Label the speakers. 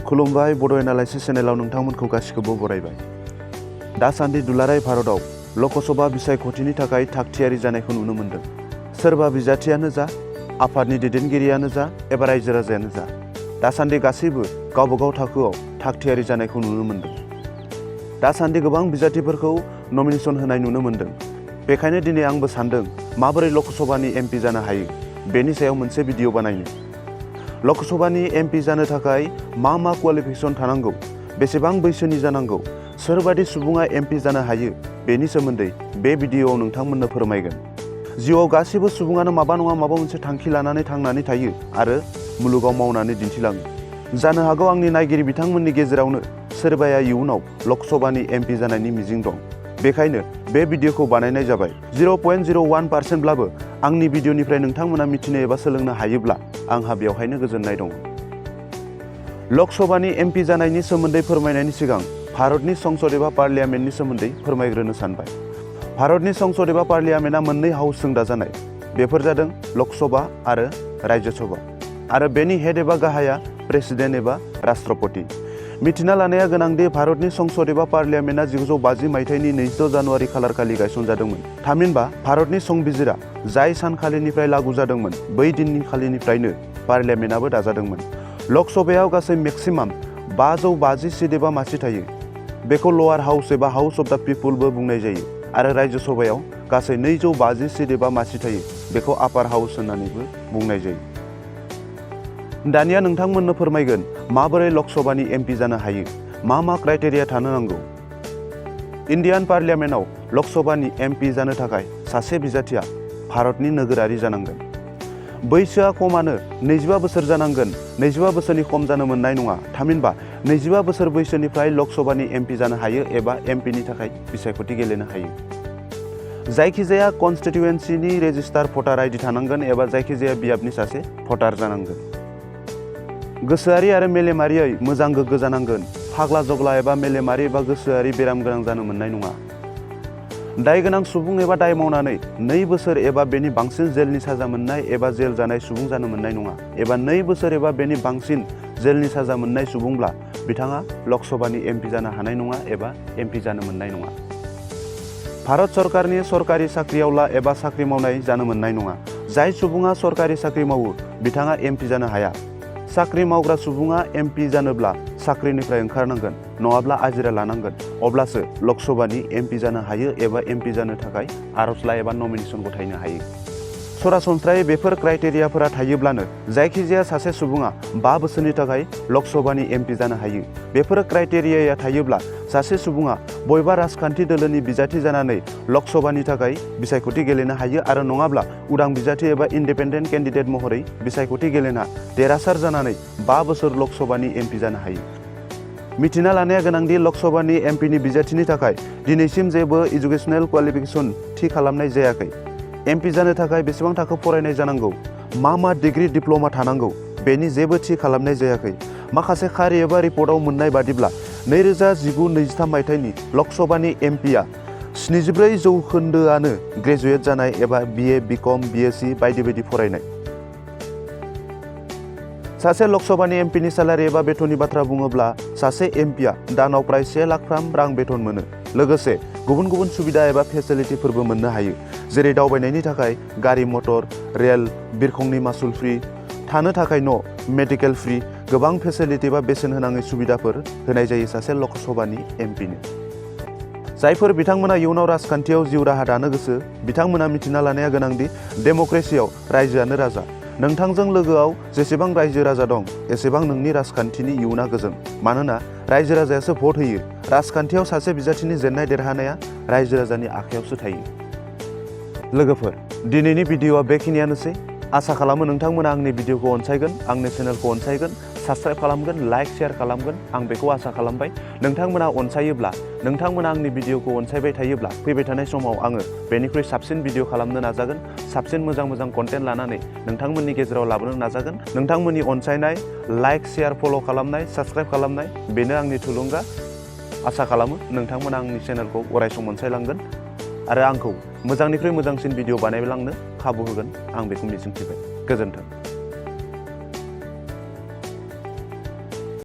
Speaker 1: खुलुमबाय बड' एनालाइसिस चेनेलाव नोंथांमोनखौ गासिखौबो बरायबाय। दासान्दि दुलाराय भारतआव लक सभा बिसायख'थिनि थाखाय थागथियारि जानायखौ नुनो मोन्दों। सोरबा बिजाथियानो जा, आफादनि दैदेनगिरियानो जा एबा रायजो राजायानो जा, दासान्दि गासैबो गावबागाव थाखोआव थागथियारि जानायखौ नुनो मोन्दों। दासान्दि गोबां बिजाथिफोरखौ नमिनेशन होनाय नुनो मोन्दों। बेखायनो दिनै आंबो सान्दों माबोरै लक सभानि एमपि जानो हायो बेनि सायाव मोनसे भिडिअ बानायनो। लक सभानि एमपि जानो थाखाय मा मा क्वालिफिकेशन थानांगौ, बेसेबां बैसोनि जानांगौ, सोरबादि सुबुङा एमपि जानो हायो बेनि सोमोन्दै बे भिडिअआव नोंथांमोननो फोरमायगोन। जिउआव गासैबो सुबुङानो माबा नङा माबा मोनसे थांखि लानानै थांनानै थायो आरो मुलुगाव मावनानै दिन्थिलाङो। जानो हागौ आंनि नायगिरि बिथांमोननि गेजेरावनो सोरबाया इयुनाव लक सभानि एमपि जानायनि मिजिं दं। बेखायनो बे भिडिअखौ बानायनाय जाबाय। 0.01% आंनि भिडिअनिफ्राय नोंथांमोना मिथिनो एबा सोलोंनो हायोब्ला आंहा बेवहायनो गोजोननाय दं। लक सभानि एमपि जानायनि सोमोन्दै फोरमायनायनि सिगां भारतनि संसद एबा पार्लियामेन्टनि सोमोन्दै फोरमायग्रोनो सानबाय। भारतनि संसद एबा पार्लियामेन्टआ मोननै हाउसजों दाजानाय। बेफोर जादों लक सभा आरो राज्य सभा, आरो बेनि हेड एबा गाहाया प्रेसिडेन्ट एबा राष्ट्रपति। मिथिना लानाया गोनांदि भारतनि संसद एबा पार्लियामेन्टआ 1950 मायथाइनि 26 जानुवारि खालारखालि गायसनजादोंमोन। थामहिनबा भारतनि संबिजिरा जाय सानखालिनिफ्राय लागू जादोंमोन बै दिननि खालिनिफ्रायनो पार्लियामेन्टआबो दाजादोंमोन। लक सभायाव गासै मेक्सिमाम 550 सिट एबा मासि थायो। बेखौ लवार हाउस एबा हाउस अफ द पिपुलबो बुंनाय जायो। आरो राज्य सभायाव गासै 250 सिट एबा मासि थायो। बेखौ आपार हाउस होननानैबो बुंनाय जायो। दानिया नोंथांमोननो फोरमायगोन माबोरै लक सभानि एमपि जानो हायो, मा मा क्राइटेरिया थानो नांगौ। इन्डियान पार्लियामेन्टआव लक सभानि एमपि जानो थाखाय सासे बिजाथिया भारतनि नोगोरारि जानांगोन। बैसोआ खमानो 25 बोसोर जानांगोन। 25 बोसोरनि खम जानो मोननाय नङा। थामहिनबा 25 बोसोर बैसोनिफ्राय लक सभानि एमपि जानो हायो एबा एमपिनि थाखाय बिसायख'थि गेलेनो हायो। जायखिजाया कनस्टिट्युएन्सिनि रेजिस्टार भटार आइडि थानांगोन एबा जायखिजाया बियाबनि सासे भटार जानांगोन। गोसोआरि आरो मेलेमारियै मोजां गोग्गो जानांगोन। फाग्ला जग्ला एबा मेलेमारि एबा गोसोआरि बेराम गोनां जानो मोननाय नङा। दाय गोनां सुबुं एबा दाय मावनानै 2 बोसोर एबा बेनि बांसिन जेलनि साजा मोननाय एबा जेल जानाय सुबुं जानो मोननाय नङा। एबा 2 बोसोर एबा बेनि बांसिन जेलनि साजा मोननाय सुबुंब्ला बिथाङा लक सभानि एमपि जानो हानाय नङा एबा एमपि जानो मोननाय नङा। भारत सरकारनि सरकारि साख्रिआवला एबा साख्रि मावनाय जानो मोननाय नङा। जाय सुबुङा सरकारि साख्रि मावो बिथाङा एमपि जानो हाया। साख्रि मावग्रा सुबुङा एमपि जानोब्ला साख्रिनिफ्राय ओंखारनांगोन, नङाब्ला आजिरा लानांगोन। अब्लासो लक सभानि एमपि जानो हायो एबा एमपि जानो थाखाय आर'जलाइ एबा नमिनेशन गथायनो हायो। सरासनस्रायै बेफोर क्राइटेरियाफोरा थायोब्लानो जायखिजाया सासे सुबुङा 5 बोसोरनि थाखाय लक सभानि एमपि जानो हायो। बेफोर क्राइटेरियाया थायोब्ला सासे सुबुङा बबेबा राजखान्थि दोलोनि बिजाथि जानानै लक सभानि थाखाय बिसायख'थि गेलेनो हायो आरो नङाब्ला उदां बिजाथि एबा इन्डिपेन्डेन्ट केन्डिडेट महरै बिसायख'थि गेलेना देरहासार जानानै 5 बोसोर लक सभानि एमपि जानो हायो। मिथिना लानाया गोनांदि लक सभानि एमपिनि बिजाथिनि थाखाय दिनैसिम जेबो एजुकेसनेल क्वालिफिकेशन थि खालामनाय जायाखै। एमपि जानो थाखाय बेसेबां थाखो फरायनाय जानांगौ, मा डिग्री डिप्ल'मा थानांगौ बेनि जेबो थि खालामनाय जायाखै। माखासे खारि एबा रिपर्टआव मोननाय बादिब्ला 2019-23 मायथाइनि लक सभानि एमपिआ 74% ग्रेजुवेट जानाय एबा BA, BCom, BSc बायदि बायदि फरायनाय। सासे लक सभानि एमपिनि सेलारि एबा बेथननि बाथ्रा बुङोब्ला सासे एमपिआ दानाव प्राय 1 लाख रां बेथन मोनो। लोगोसे गुबुन गुबुन सुबिदा एबा फेसिलिटिफोरबो मोननो हायो। जेरै दावबायनायनि थाखाय गारि मटर, रेल, बिरखंनि मासुल फ्रि, थानो थाखाय न', मेडिकेल फ्रि, गोबां फेसिलिटि एबा बेसेन होनाङै सुबिदाफोर होनाय जायो सासे लक सभानि एमपिनो। जायफोर बिथांमोना इयुनाव राजखान्थियाव जिउ राहा दानो गोसो बिथांमोना मिथिना लानाया गोनांदि डेम'क्रेसियाव रायजोआनो राजा। नोंथांजों लोगोआव जेसेबां रायजो राजा दं एसेबां नोंनि राजखान्थिनि इयुना गोजों। मानोना रायजो राजायासो भट होयो। राजखान्थियाव सासे बिजाथिनि जेननाय देरहानाया रायजो राजानि आखायावसो थायो। लोगोफोर, दिनैनि भिडिअआ बेखिनियानोसै। आसा खालामो नोंथांमोना आंनि भिडिअखौ अनसायगोन, आंनि चेनेलखौ अनसायगोन, साबस्क्राइब खालामगोन, लाइक शेयार खालामगोन। आं बेखौ आसा खालामबाय। नोंथांमोना अनसायोब्ला, नोंथांमोना आंनि भिडिअखौ अनसायबाय थायोब्ला फैबाय थानाय समाव आङो बेनिख्रुइ साबसिन भिडिअ खालामनो नाजागोन। साबसिन मोजां कन्टेन्ट लानानै नोंथांमोननि गेजेराव लाबोनो नाजागोन। नोंथांमोननि अनसायनाय, लाइक शेयार फल' खालामनाय, साबस्क्राइब खालामनाय बेनो आंनि थुलुंगा। आसा खालामो नोंथांमोना आंनि चेनेलखौ अरायसम अनसायलांगोन आरो आंखौ मोजांनिख्रुइ मोजांसिन भिडिअ बानायलांनो खाबु होगोन। आं बेखौ मिजिंथिबाय। गोजोन्थों।